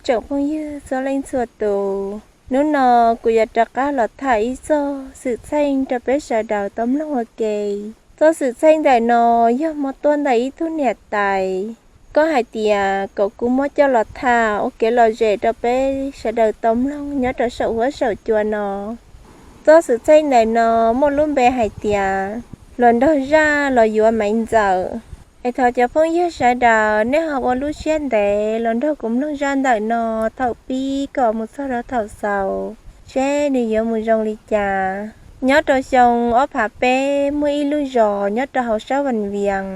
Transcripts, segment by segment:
Tsoom phooj ywg txhua leej txhua tus, hnub no kuv yuav rov qab los tham ib txoj xwm txheej rau peb sawv daws tau mloog ua ke. Txoj xwm txheej ntawm no yog muab tuaj ntawm ib tug niam tais, koj hais tias kom kuv muab coj los tham ua kev lom zem rau peb sawv daws tau mloog nyob rau saum huab saum cua no. Txoj xwm txheej ntawm no muaj lub npe hais tias hluas nraug zaj los yuav Maiv Ntxawm. Es thov cov phooj ywg sawv daws nej ho ua lub siab ntev los nrog kuv mloog zaj ntawm no thaum pib kom mus txog rau thaum xaus, seb nws yuav mus zoo li cas. Nyob rau xyoo ob phav peb muaj ib lub zos nyob rau hauv sab Vam Vias,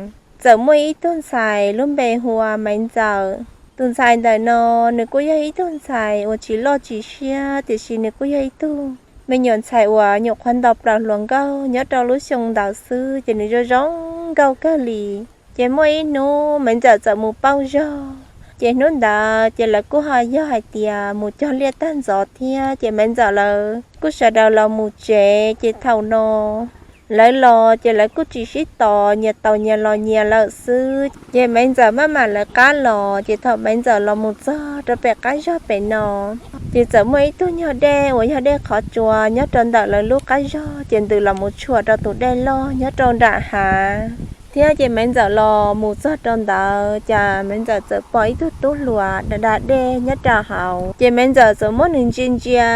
txawm muaj ib tug ntxhais lub npe hu ua Maiv Ntxawm. Tus ntxhais ntawm no nws kuj yog ib tug ntxhais uas tsis loj tsis siab, tiam sis nws kuj yog ib tug me nyuam ntxhais uas nyuam qhuav nto plaws hluas nkauj nyob rau lub xyoo ntawd xwb, ces nws zoo zoo nkauj kawg li. Ces muaj ib hnub Maiv Ntxawm txawm mus pauj zog, ces hnub ntawd ces lawv kuj ho yog hais tias mus cog liaj tag ntxov thiab, ces Maiv Ntxawm lawv kuj sawv daws los mus tsev. Ces thaum no lawv los ces lawv kuj tsis sib tos, nyias tau nyias los nyias lawm xwb. Ces Maiv Ntxawm maj mam lawv qab los, ces thaum Maiv Ntxawm los mus txog rau pem qab zog pem no, ces txawm muaj ib tug nyuag dej uas yog dej qhov tsua nyob rau ntawm lawv lub qab zog, ces ntws los mus tshuam rau tus dej loj nyob rau nram hav thiab. Ces Maiv Ntxawm los mus txog rau ntawd, ces Maiv Ntxawm txawm pom ib tug tub hluas da da dej nyob rau hauv. Ces Maiv Ntxawm txawm muab nws ntsia ntsia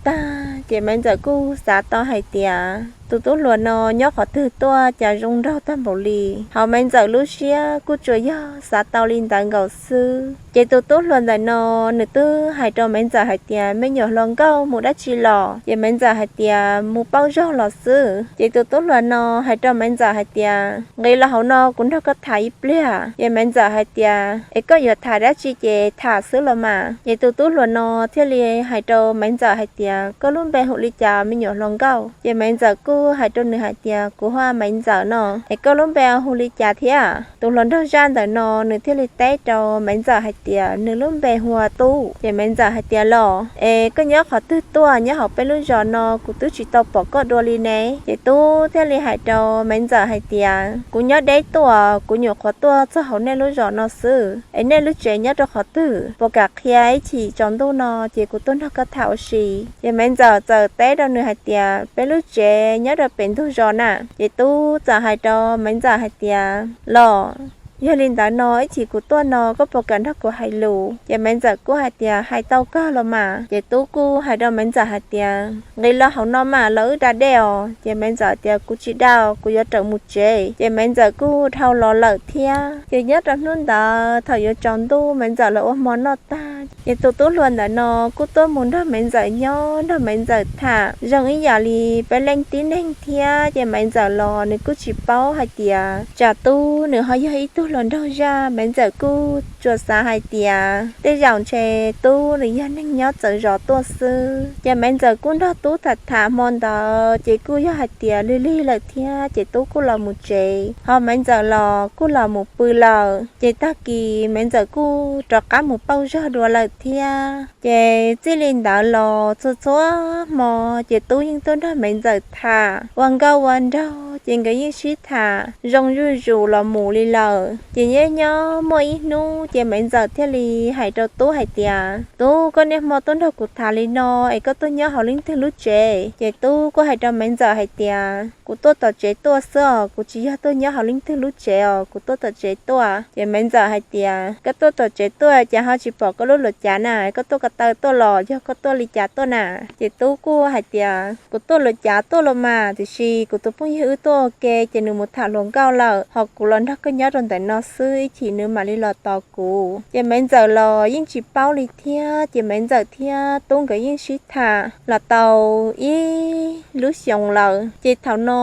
tag, ces Maiv Ntxawm kuj xav tau hais tias tus tub hluas no nyob qhov twg tuaj cas zoo nraug tag npaum li. Hauv Maiv Ntxawm lub siab kuj tsuas yog xav tau li ntawd nkaus xwb. Ces tus tub hluas ntawm no nws twb hais rau Maiv Ntxawm hais tias, me nyuam hluas nkauj, mus dab tsi los? Ces Maiv Ntxawm hais tias, mus pauj zog los xwb. Ces tus tub hluas no hais rau Maiv Ntxawm hais tias, nqis los hauv no kuv nrog koj tham ib pliag. Ces Maiv Ntxawm hais tias, es koj yuav tham dab tsi ces tham xwb los mas. Ces tus tub hluas no thiaj li hais rau Maiv Ntxawm hais tias, koj lub npe hu li cas me nyuam hluas nkauj? Ces Maiv Ntxawm kuj hais rau nws hais tias, kuv hu ua Maiv Ntxawm no. Es koj lub npe hu li cas thiab? Tus hluas nraug zaj ntawm no nws thiaj li teb rau Maiv Ntxawm hais tias, nws lub npe hu ua Tub. Ces Maiv Ntxawm hais tias, los es koj nyob qhov twg tuaj? Nyob hauv peb lub zos no kuv twb tsis tau pom koj dua li ne. Ces Tub thiaj li hais rau Maiv Ntxawm hais tias, kuv nyob deb tuaj, kuv nyuam qhuav tuaj txog hauv nej lub zos no xwb. Es nej lub tsev nyob rau qhov twg? Puas kam qhia ib chim tsaus ntuj no ces kuv tuaj nrog koj tham ua si? Ces Maiv Ntxawm txawm teb rau nws hais tias, peb lub tsev nyob rau pem ntug zos na. Ces Tub txawm hais rau Maiv Ntxawm hais tias, los yog li ntawd no ib chim kuv tuaj no koj puas kam nrog kuv hais lus? Ces Maiv Ntxawm kuj hais tias, hais tau kawg los mas. Ces Tub kuj hais rau Maiv Ntxawm hais tias, nqis los hauv no mas los wb da dej os. Ces Maiv Ntxawm tias, kuv tsis da, kuv yuav rawm mus tsev. Ces Maiv Ntxawm kuj dhau los lawm thiab. Ces nyob rau hnub ntawd thaum yuav tsaus ntuj Maiv Ntxawm los ua hmo noj tag, ces tus tub hluas ntawm no kuj tuaj mus nrog Maiv Ntxawm nyob, nrog Maiv Ntxawm tham zoo ib yam li peb leej tib neeg thiab. Ces Maiv Ntxawm los nws kuj tsis paub hais tias tsam Tub nws ho yog ib tug hluas nraug zaj. Maiv Ntxawm kuj tsuas xav hais tias tej zaum ntshe Tub nws yog neeg nyob txawv zos tuaj xwb. Ces Maiv Ntxawm kuj nrog Tub tham tham hmo ntawd ces kuj yog hais tias lig lig lawm thiab, ces Tub kuj los mus tsev, ho Maiv Ntxawm los kuj los mus pw lawm. Ces tag kis Maiv Ntxawm kuj rov qab mus pauj zog dua lawm thiab. Ces txij li ntawd los txhua txhua hmo ces Tub yeej tuaj nrog Maiv Ntxawm tham ua nkauj ua nraug, ces nkawd yeej sib tham zoo zuj zus los mus li lawm. Ces nyob nyob muaj ib hnub ces Maiv Ntxawm thiaj li hais rau Tub hais tias, Tub, koj niaj hmo tuaj nrog kuv tham li no es koj tuaj nyob hauv leej twg lub tsev? Ces Tub kuj hais rau Maiv Ntxawm hais tias, kuv tuaj tom tsev tuaj xwb os, kuv tsis yog tuaj nyob hauv leej twg lub tsev os, kuv tuaj tom tsev tuaj. Ces Maiv Ntxawm hais tias, koj tuaj tom tsev tuaj ces ho tsis pom koj lub luav cav na, koj tuaj ko taw tuaj los yog koj tuaj li cas tuaj na? Ces Tub kuj hais tias, kuv tuaj luav cav tuaj los mas, tiam sis kuv tus phooj ywg wb tuaj ua ke ces nws mus tham hluas nkauj lawm, ho kuv los nrog koj nyob rau ntawm no xwb, ib chim nws mam li los tos kuv. Ces Maiv Ntxawm los yeej tsis paub li thiab, ces Maiv Ntxawm thiab Tub nkawd yeej sib tham los tau ib lub xyoos lawm. Ces thaum no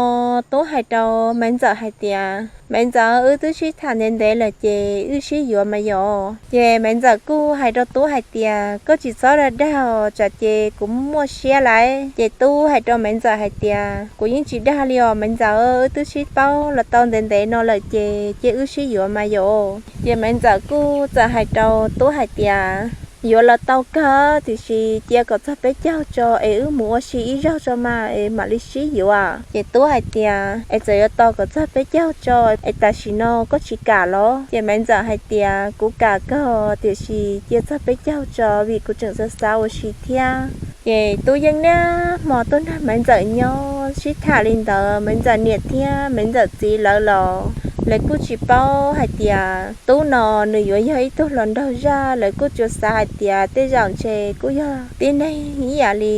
Tub hais rau Maiv Ntxawm hais tias, Maiv Ntxawm, wb twb sib tham ntev ntev lawm ces wb sib yuav mas yom. Ces Maiv Ntxawm kuj hais rau Tub hais tias, koj tsis txhob dag dag os, tsam ces kuv muaj siab lawm. Ces Tub hais rau Maiv Ntxawm hais tias, kuv yeej tsis dag li os Maiv Ntxawm, wb twb sib paub los tau ntev ntev no lawm ces cia wb sib yuav mas yom. Ces Maiv Ntxawm kuj txawm hais rau Tub hais tias, Yuav los tau kawg, tiam sis cia kom txog peb caug tso es wb mus ua si ib zaug tso mas es mam li sib yuav. Ces tub hais tias, Es txawm yuav tos kom txog peb caug tso, es tam sim no koj tsis kam los? Ces Maiv Ntxawm hais tias, Kuv kam kawg, tiam sis cia txog peb caug tso, vim kuv tseem xav xav ua si thiab. Ces tub yeej niaj hmo tuaj nrog Maiv Ntxawm nyob sib tham li ntawd. Maiv Ntxawm niam thiab Maiv Ntxawm txiv lawv los lawv kuj tsis paub hais tias tub no nws yuav yog ib tug hluas nraug zaj, lawv kuj tsuas xav hais tias tej zaum ntshe kuj yog tib neeg ib yam li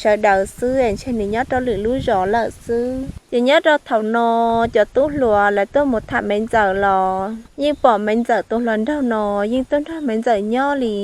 sawv daws xwb, ntshe nws nyob rau lwm lub zos lawm xwb. Ces nyob rau thaum no, cov tub hluas lawv tuaj mus tham Maiv Ntxawm los yeej pom Maiv Ntxawm tus hluas nraug no yeej tuaj nrog Maiv Ntxawm nyob li,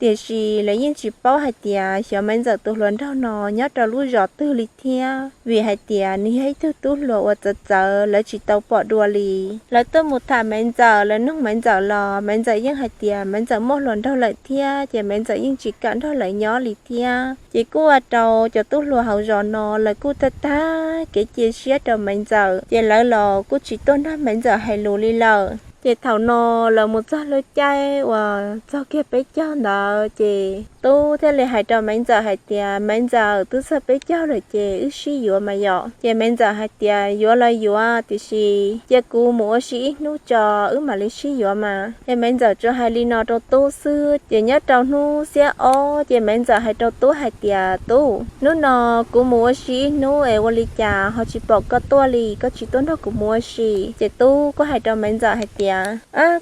tiam sis lawv yeej tsis paub hais tias xyov Maiv Ntxawm tus hluas nraug no nyob rau lub zos twg li thiab, vim hais tias nws yog ib tug tub hluas uas txawv txawv, lawv tsis tau pom dua li. Lawv tuaj mus tham Maiv Ntxawm, lawv nug Maiv Ntxawm los Maiv Ntxawm yeej hais tias Maiv Ntxawm muaj hluas nraug lawm thiab, ces Maiv Ntxawm yeej tsis kam nrog lawv nyob li thiab. Ces kuj ua rau cov tub hluas hauv zos no lawv kuj tag tag kev cia siab rau Maiv Ntxawm, ces lawv los kuj tsis tuaj nrog Maiv Ntxawm hais lus li lawm. Ces thaum no lawv mus txog lub caij uas txog kiag peb caug ntawd, ces tub thiaj li hais rau Maiv Ntxawm hais tias, Maiv Ntxawm, twb txog peb caug lawm ces wb sib yuav mas yom. Ces Maiv Ntxawm hais tias, Yuav los yuav, tiam sis cia kuv mus ua si ib hnub tso, wb mam li sib yuav mas. Ces Maiv Ntxawm tsuas hais li no rau tub xwb. Ces nyob rau hnub xiab ob, ces Maiv Ntxawm hais rau tub hais tias, Tub, hnub no kuv mus ua si ib hnub es ua li cas ho tsis pom koj tuaj li, koj tsis tuaj nrog kuv mus ua si? Ces tub kuj hais rau Maiv Ntxawm hais tias,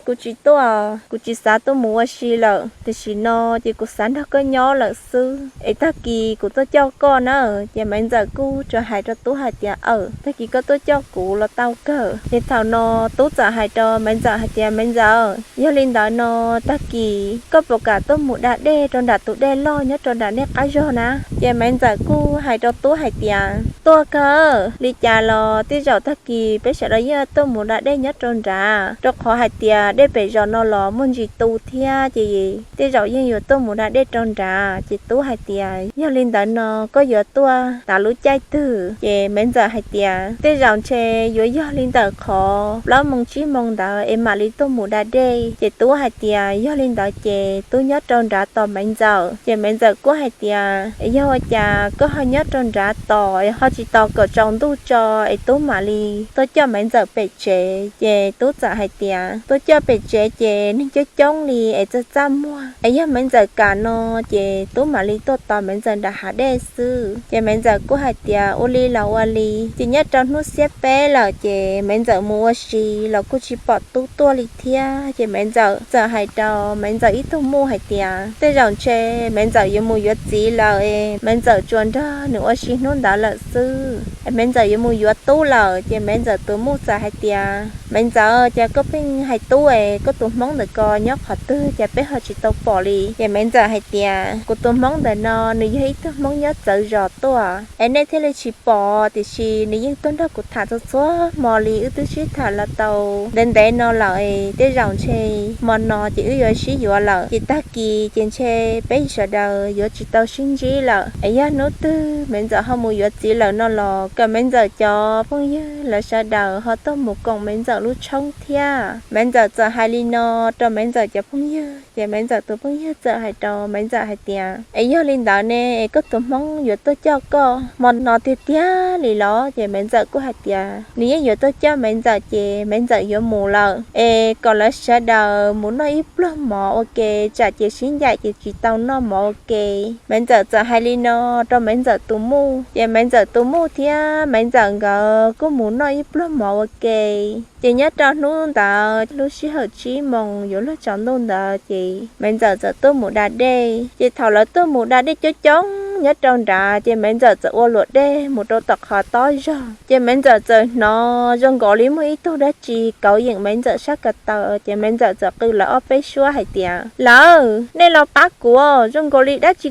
Kuv tsis tuaj, kuv tsis xav tuaj mus ua si lawm, tam sim no ces kuv xav nrog koj nyob lawm xwb, es tag kis kuv tuaj coj koj na. Ces Maiv Ntxawm kuj tsuas hais rau tub hais tias, Aw, tag kis koj tuaj coj kuv los tau kawg. Ces thaum no tub txawm hais rau Maiv Ntxawm hais tias, Maiv Ntxawm, yog li ntawd no tag kis koj puas kam tuaj mus da dej rau nram tus dej loj nyob rau nram nej qab zog na? Ces Maiv Ntxawm kuj hais rau tub hais tias, Tuaj kawg, li cas los tej zaum tag kis peb sawv daws yeej tuaj mus da dej nyob rau nrad, rau qhov hais tias dej pem zos no los muaj ntsis tu thiab, ces tej zaum yeej yuav tuaj mus da dej rau nrad. Ces tub hais tias, Yog li ntawd no koj yuav tuaj tas lub caij twg? Ces Maiv Ntxawm hais tias, Tej zaum ntshe yuav yog li ntawm qhov plaub moo tsib moo ntawd es mam li tuaj mus da dej. Ces tub hais tias, Yog li ntawd ces tub nyob rau nrad tos Maiv Ntxawm. Ces Maiv Ntxawm kuj hais tias, Yog ua cas koj ho nyob rau nrad tos, ho tsis tos kom tsaus ntuj tso es tub mam li tuaj coj Maiv Ntxawm pem tsev? Ces tub txawm hais tias, Tuaj coj pem tsev ces neeg coob coob li es txaj txaj muag, es yog Maiv Ntxawm kam no ces tub mam li tuaj tos Maiv Ntxawm nram hav dej xwb. Ces Maiv Ntxawm kuj hais tias, Ua li los ua li. Ces nyob rau hnub xiab peb lawm ces Maiv Ntxawm mus ua si los kuj tsis pom tub tuaj li thiab. Ces Maiv Ntxawm txawm hais rau Maiv Ntxawm ib tug muj hais tias, Tej zaum ntshe Maiv Ntxawm yuav mus yuav txiv lawm es Maiv Ntxawm tsuas nrog nws ua si hnub ntawd lawm xwb, es Maiv Ntxawm yuav mus yuav tub lawm. Ces Maiv Ntxawm tus muj txawm hais tias, Maiv Ntxawm, cas koj pheej hais tub es koj tus hmoob ntawm ko nyob qhov twg, cas peb ho tsis tau pom li? Ces Maiv Ntxawm hais tias, Kuv tus hmoob ntawm no nws yog ib tug hmoob nyob txawv zos tuaj es nej thiaj li tsis pom, tiam sis nws yeej tuaj nrog kuv tham txhua txhua hmo li, wb twb sib tham los tau ntev ntev no lawm es tej zaum ntshe hmo no ces wb yuav sib yuav lawm, ces tag kis ces ntshe peb sawv daws yuav tsis tau sib ntsib lawm. Es yog hnub twg Maiv Ntxawm ho mus yuav txiv lawm no los kom Maiv Ntxawm cov phooj ywg lawv sawv daws ho tuaj mus koom Maiv Ntxawm lub tshoob thiab. Maiv Ntxawm txawm hais li no rau Maiv Ntxawm cov phooj ywg, ces Maiv Ntxawm tus phooj ywg txawm hais rau Maiv Ntxawm hais tias, Es yog li ntawd ne, es koj tus hmoob yuav tuaj coj koj hmo no tiag tiag li los? Ces Maiv Ntxawm kuj hais tias nws yeej yuav tuaj coj Maiv Ntxawm ces Maiv Ntxawm yuav mus lawm, es kom lawv sawv daws mus noj ib pluag mov ua ke, tsam ces sib ncaim ces tsis tau noj mov ua ke. Maiv Ntxawm txawm hais li no rau Maiv Ntxawm tus muj, ces Maiv Ntxawm tus muj thiab Maiv Ntxawm nkawd kuj mus noj ib pluag mov ua ke. Ces nyob rau hnub ntawd lub sij hawm tsib moos yuav luag tsaus ntuj ntawd ces Maiv Ntxawm txawm tuaj mus da dej. Ces thaum lawv tuaj mus da dej coob coob nyob rau nrad ces Maiv Ntxawm txawm ua luam dej mus rau tom qhov tob zog. Ces Maiv Ntxawm txawm hnov zoo nkaus li muaj ib tug dab tsi kauv yeem Maiv Ntxawm sab ko taw, ces Maiv Ntxawm txawm qw lawv ob peb suab hais tias, Lawv, nej los pab kuv, zoo nkaus li dab tsi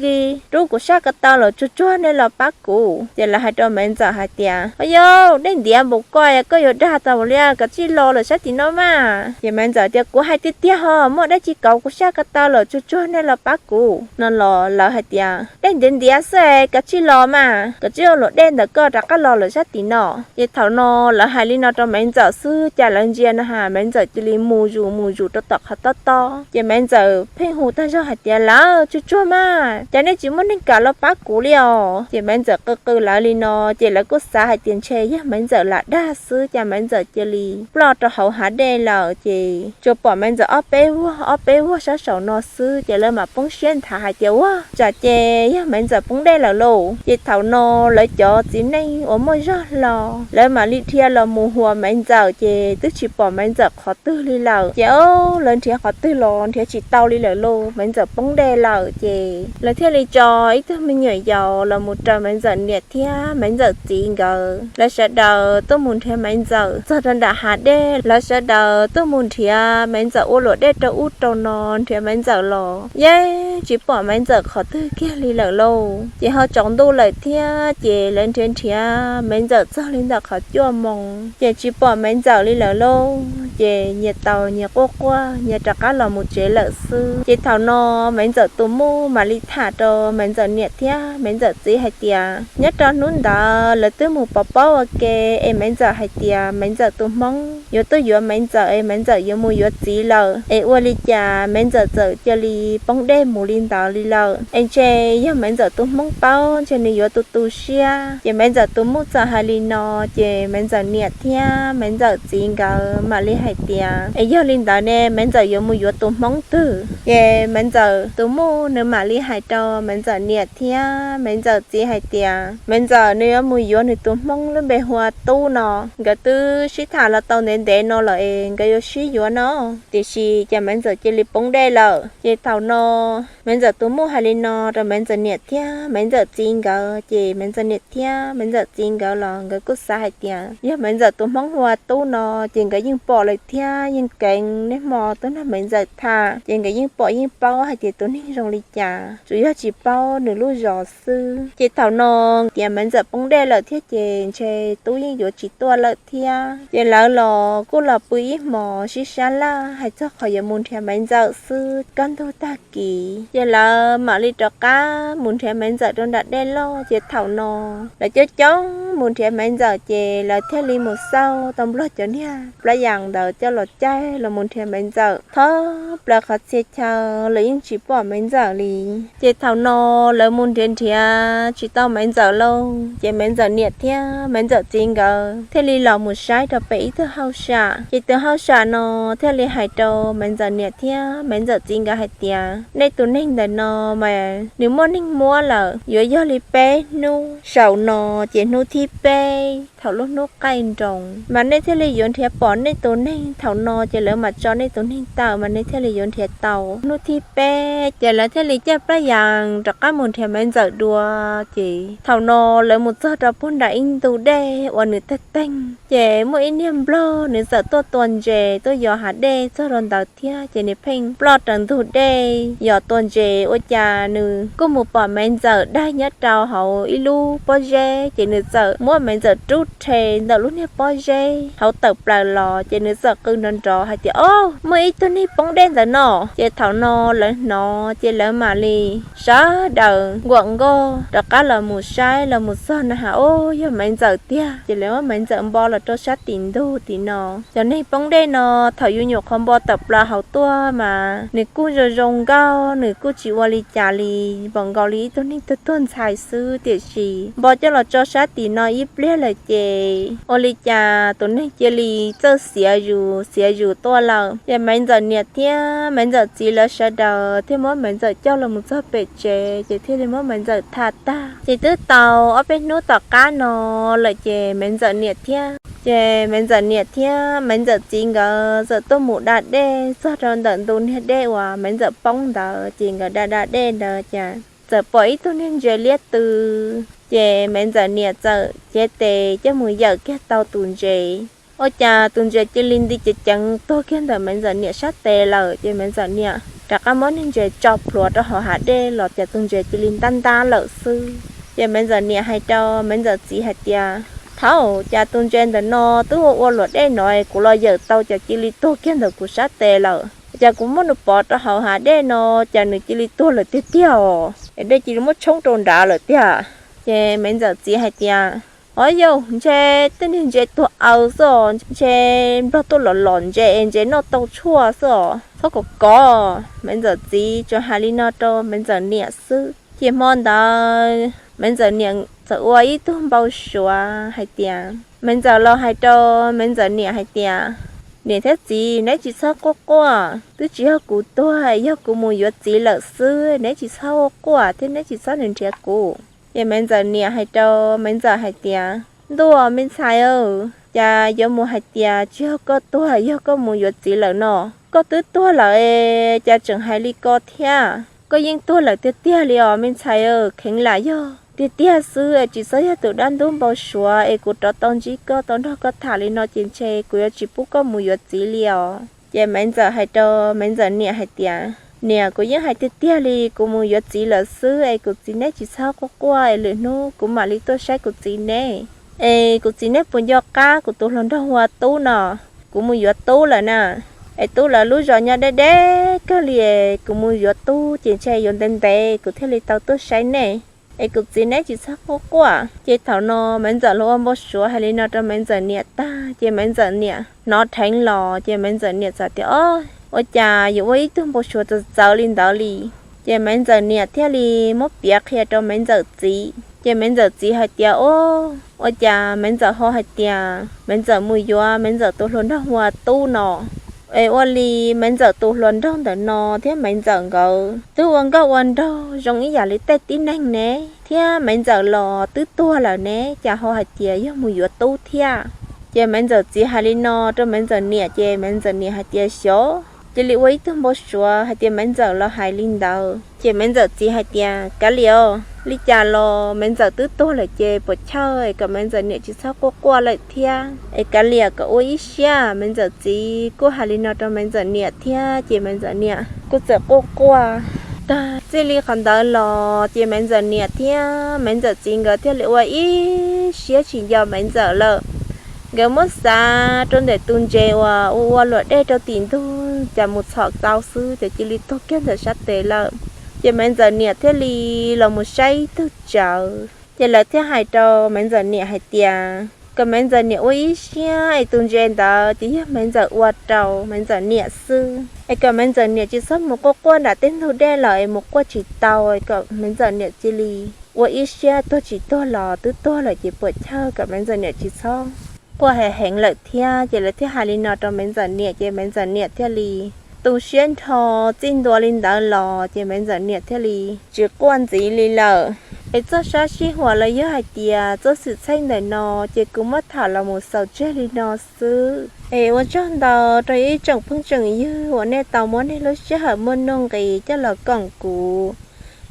rub kuv sab ko taw lawm tsuag tsuag, nej los pab kuv. Ces lawv hais rau Maiv Ntxawm hais tias, Au yau, dej ntiav npaum ko koj yuav dag tau li, koj tsij los lawm sab tim no mas. Ces Maiv Ntxawm tias, Kuv hais tiag tiag ho, muaj dab tsi kauv kuv sab ko taw lawm tsuag tsuag, nej los pab kuv no los lawv hais tias, Dej ntiav ntiav Ab xwb, koj tsij los mas, koj tsij ua luam dej ntawm koj rov qab los lawm sab tim no. Ces thaum no lawv hais li no rau Maiv Ntxawm xwb, cas lawv ntsia na has Maiv Ntxawm cia li mus zus mus zus rau tom qhov tob tob. Ces Maiv Ntxawm pheej hu tag zog hais tias, Lawv, tsuag tsuag mas, cas nej tsis muaj neeg kam los pab kuv li os? Ces Maiv Ntxawm qw qw lawv li no, ces lawv kuj xav hais tias ntshe yog Maiv Ntxawm lam dag xwb, cas Maiv Ntxawm cia li ploj rau hauv hav dej lawm. Ces tsuas pom Maiv Ntxawm ob peb vuag ob peb vuag sab saum no xwb, ces lawv mam poob siab nthav hais tias, Ua, tsam ces yog Maiv Ntxawm poob dej lawm lauj. Ces thaum no lawv cov txiv neej uas muaj zog hlo, lawv mam li dhia los mus huas Maiv Ntxawm, ces twb tsis pom Maiv Ntxawm qhov twg li lawm. Ces o, lawv nrhiav qhov twg los nrhiav tsis tau li lawm lauj, Maiv Ntxawm poob dej lawm. Ces lawv thiaj li tso ib tug me nyuam yaus los mus raws Maiv Ntxawm niam thiab Maiv Ntxawm txiv nkawd, lawv sawv daws tuaj mus nrhiav Maiv Ntxawm txog rau nram hav dej. Lawv sawv daws tuaj mus nrhiav Maiv Ntxawm ua luam dej rau ub rau no, nrhiav Maiv Ntxawm los yeej tsis pom Maiv Ntxawm qhov twg kiag li lawm lauj. Ces ho tsaus ntuj lawm thiab, ces lawv nrhiav nrhiav Maiv Ntxawm txog li ntawm qhov cuaj moos, ces tsis pom Maiv Ntxawm li lawm lauj. Ces nyias taus nyias quaj quaj, nyias rov qab los mus tsev lawm xwb. Ces thaum no Maiv Ntxawm tus muam mam li tham rau Maiv Ntxawm niam thiab Maiv Ntxawm txiv hais tias, nyob rau hnub ntawd lawv twb mus pov pob ua ke, es Maiv Ntxawm hais tias Maiv Ntxawm tus hmoob yuav tuaj yuav Maiv Ntxawm, es Maiv Ntxawm yuav mus yuav txiv lawm, es ua li cas Maiv Ntxawm txawm cia li poob dej mus li ntawd li lawm. Es ntshe yog Maiv Ntxawm tus hmoob paub, ntshe nws yuav tu tu siab. Ces Maiv Ntxawm tus muam txawm hais li no, ces Maiv Ntxawm niam thiab Maiv Ntxawm txiv nkawd mam li hais tias, es yog li ntawd ne, Maiv Ntxawm yuav mus yuav tus hmoob twg? Ces Maiv Ntxawm tus muam nws mam li hais rau Maiv Ntxawm niam thiab Maiv Ntxawm txiv hais tias, Maiv Ntxawm nws yuav mus yuav nws tus hmoob lub npe hu ua Tub no. Nkawd twb sib tham los tau ntev ntev no lawm es nkawd yuav sib yuav no. Tiam sis cas Maiv Ntxawm cia li poob dej lawm. Ces thaum no Maiv Ntxawm tus muam hais li no rau Maiv Ntxawm niam thiab Maiv Ntxawm txiv nkawd, ces Maiv Ntxawm niam thiab Maiv Ntxawm txiv nkawd los nkawd kuj xav hais tias, yog Maiv Ntxawm tus hmoob hu ua Tub no, ces nkawd yeej pom lawm thiab yeej keev neb hmo tuaj nrog Maiv Ntxawm tham, ces nkawd yeej pom yeej paub hais tias tus neeg zoo li cas, tsuas yog tsis paub nws lub zos xwb. Ces thaum no tias Maiv Ntxawm poob dej lawm thiab, ces ntshe Tub yeej yuav tsis tuaj lawm thiab. Ces lawv los kuj los pw ib hmos sib sab laj hais txog qhov yuav mus nrhiav Maiv Ntxawm xwb. Kaj ntug tag kis, ces lawv mam li rov qab mus nrhiav Maiv Ntxawm rau nram dej loj. Ces thaum no lawv coob coob mus nrhiav Maiv Ntxawm, ces lawv thiaj li mus xauj tau Nplog cov niag plab yas ntawd coj los caij los mus nrhiav Maiv Ntxawm. Thoob plaws qhov txhia chaw lawv yeej tsis pom Maiv Ntxawm li. Ces thaum no lawv mus nrhiav nrhiav tsis tau Maiv Ntxawm lauj, ces Maiv Ntxawm niam thiab Maiv Ntxawm txiv nkawd thiaj li los mus saib rau pem ib tug hauj sam. Ces tus hauj sam no thiaj li hais rau Maiv Ntxawm niam thiab Maiv Ntxawm txiv nkawd hais tias, nej tus neeg ntawm no mas nws muaj neeg muab lawm, yuav yog li peb hnub saum no, ces hnub thib peb thaum lub hnub qaij nroos mas nej thiaj li yuav nrhiav pom nej tus neeg. Thaum no ces lawv mam tso nej tus neeg tawm mas nej thiaj li yuav nrhiav tau. Hnub thib peb ces lawv thiaj li caij plab yas rov qab mus nrhiav Maiv Ntxawm dua. Ces thaum no lawv mus txog rau puag nram ib ntu dej uas nws tawg teeg, ces muaj ib niag Nplog nws txawm tuaj tua ntses tuaj yos hav dej txog rau ntawd thiab, ces nws pheej ploj raws ntug dej yos tua ntses. Ua cas nws kuj mus pom Maiv Ntxawm daig nyob rau hauv ib lub pob zeb, ces nws txawm muab Maiv Ntxawm rub rhe ntawm lub niag pob zeb hauv tawm plaws los, ces nws txawm qw nrov nrov hais tias, Au, muaj ib tug neeg poob dej ntawm no. Ces thaum no lawv hnov, ces lawv mam li sawv daws nkuam nkoj rov qab los mus saib, los mus txog na has, Au, yog Maiv Ntxawm tiag. Ces lawv muab Maiv Ntxawm npo los rau sab tim ntug tim no. Cov neeg poob dej no, thaum yus nyuam qhuav npo tawm plaws hauv tuaj mas nws kuj zoo zoo nkauj, nws kuj tsis ua li cas li, npaum nkaus li ib tug neeg tuag tuag ntxhais xwb. Tiam sis npo coj los tso sab tim no ib pliag lawm, ces ua li cas tus neeg cia li txawj xiav zus xiav zus tuaj lawm. Ces Maiv Ntxawm niam thiab Maiv Ntxawm txiv lawv sawv daws thiaj muab Maiv Ntxawm coj los mus txog pem tsev, ces thiaj li muab Maiv Ntxawm tham tag. Ces twb tau ob peb hnub tom qab no lawm, ces Maiv Ntxawm niam thiab, ces Maiv Ntxawm niam thiab Maiv Ntxawm txiv nkawd txawm tuaj mus da dej txog rau ntawm ntu niag dej uas Maiv Ntxawm poob ntawd. Ces nkawd da da dej ntawd cas txawm pom ib tug niag ntses liab tw. Ces Maiv Ntxawm niam txawm cev tes coj mus yawm kiag tau tus ntses. Ua cas tus ntses cia li nti ceev ceev tuag kiag ntawm Maiv Ntxawm niam sab tes lawm. Ces Maiv Ntxawm niam rov qab muab niag ntses tso plhuav rau hauv hav dej los cas tus ntses cia li ntab ntab lawm xwb. Ces Maiv Ntxawm niam hais rau Maiv Ntxawm txiv hais tias, Thaum cas tus ntses ntawm no twb ua ua luam dej no, kuv los yawm tau cas cia li tuag kiag ntawm kuv sab tes lawm. Cas kuv muab nws pov rau hauv hav dej no, cas nws cia li tuag lawm tiag tiag os, es dej cia li muab tshoob rau nrad lawm tiag. Ces Maiv Ntxawm txiv hais tias, Ov yauj, ntshe tej niag ntses tuag aws xwb os, ntshe nplog tuaj los los ntses es ntses noj tau tshuaj xwb os, txhob kov kov. Maiv Ntxawm txiv tsuas hais li no rau Maiv Ntxawm niam xwb. Ces hmo ntawd Maiv Ntxawm niam txawm ua ib tug npau suav hais tias, Maiv Ntxawm los hais rau Maiv Ntxawm niam hais tias, Niam thiab txiv, neb tsis txhob quaj quaj, twb tsis yog kuv tuag, yog kuv mus yuav txiv lawm xwb, neb tsis txhob quaj quaj thiab neb tsis txhob nrhiav kuv. Ces Maiv Ntxawm niam hais rau Maiv Ntxawm hais tias, Ntuj, me ntxhais, cas yuav mus hais tias tsis yog koj tuag, yog koj mus yuav txiv lawm no? Koj twb tuag lawm, cas tseem hais li ko thiab? Koj yeej tuag lawm tiag tiag li os me ntxhais, kheev lam yog tiag tiag xwb, tsis txhob yog tus dab ntub npau suav es kuv rov tau ntsib koj tau nrog koj tham li no ces ntshe kuv yuav tsis pub koj mus yuav txiv li os. Ces Maiv Ntxawm hais rau Maiv Ntxawm niam hais tias, Niam, kuv yeej hais tiag tiag li, kuv mus yuav txiv lawm xwb es kuv txiv neb tsis txhob quaj quaj es lwm hnub kuv mam li tuaj saib kuv txiv neb. Es kuv txiv neb puas nco qab kuv tus hluas nraug hu ua Tub no? Kuv mus yuav Tub lawm na, es Tub lawv lub zos nyob deb deb kawg li, kuv mus yuav Tub ces ntshe yuav ntev ntev kuv thiaj li tau tuaj saib nej. Es kuv txiv neb tsis txhob quaj quaj. Ces thaum no Maiv Ntxawm los ua npau suav hais li no rau Maiv Ntxawm niam tag ces Maiv Ntxawm niam hnov dheev los ces Maiv Ntxawm niam txawm tias, Ob, ua cas yuav ua ib tug npau suav txawv txawv li ntawd li? Ces Maiv Ntxawm niam thiaj li muab piav qhia rau Maiv Ntxawm txiv. Ces Maiv Ntxawm txiv hais tias, Ob, ua cas Maiv Ntxawm ho hais tias Maiv Ntxawm mus yuav Maiv Ntxawm tus hluas nraug hu ua Tub no? Es ua li Maiv Ntxawm tus hluas nraug ntawm no thiab Maiv Ntxawm nkawd twb ua nkauj ua nraug zoo ib yam li tej tib neeg ne, thiab Maiv Ntxawm los twb tuag lawm ne, cas ho hais tias yog mus yuav Tub thiab? Ces Maiv Ntxawm txiv hais li no rau Maiv Ntxawm niam ces Maiv Ntxawm niam hais tias, Xyov, cia li ua ib tug npau suav hais tias Maiv Ntxawm los hais li ntawd. Ces Maiv Ntxawm txiv hais tias, Kav liam, li cas los Maiv Ntxawm twb tuag lawm ces puas chawj es kom Maiv Ntxawm niam tsis txhob quaj quaj lawm thiab, es kav liam kom ua ib siab. Maiv Ntxawm txiv kuj hais li no rau Maiv Ntxawm niam thiab ces Maiv Ntxawm niam kuj txawm quaj quaj tag. Txij li qhov ntawd los ces Maiv Ntxawm niam thiab Maiv Ntxawm txiv nkawd thiaj li ua ib siab tsis nco Maiv Ntxawm lawm. Nkawd muab xav rau ntawm tus ntses uas ua ua luam dej rau tim ntug cas mus txhom tau xwb ces cia li tuag kiag ntawm sab tes lawm. Ces Maiv Ntxawm niam thiaj li los mus saib ib tug tsawv, ces lawv thiaj hais rau Maiv Ntxawm niam hais tias kom Maiv Ntxawm niam ua ib siab es tus ntses ntawd ces yog Maiv Ntxawm ua rau Maiv Ntxawm niam xwb, es kom Maiv Ntxawm niam tsis txhob mus quaj quaj nram tej ntug dej lawm es mus quaj tsis tau, es kom Maiv Ntxawm niam cia li ua ib siab, tuag tsis tuag los twb tuag lawm ces puas chawj, kom Maiv Ntxawm niam tsis txhob quaj heev heev lawm thiab. Ces lawv thiaj hais li no rau Maiv Ntxawm niam ces Maiv Ntxawm niam thiaj li tu siab nrho. Txij ntua li ntawd los ces Maiv Ntxawm niam thiaj li tsis quaj ntxiv li lawm. Es txoj sab sij huam los yog hais tias txoj xwm txheej ntawm no ces kuv muab tham los mus xaus tseg li no xwb. Es ua tsaug ntau rau ib tsoom phooj tsoom ywg uas nej tau muab nej lub sij hawm muaj nuj nqis coj los koom kuv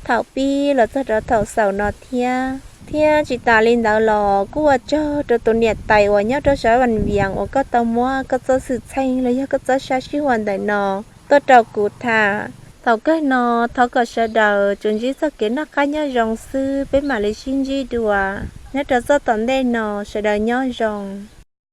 thaum pib los txog rau thaum xaus no thiab. Thiab tsis tas li ntawd los kuj ua tsaug rau tus niam tais uas nyob rau sab Vaj Vias uas koj tau muab koj txoj xwm txheej los yog koj txoj sab sij huam ntawm no tuaj rau kuv tham. Thaum kawg no thov kom sawv daws tsuas ntsib txoj kev noj qab nyob zoo xwb, peb mam li sib ntsib dua nyob rau txoj tom ntej no, sawv daws nyob zoo.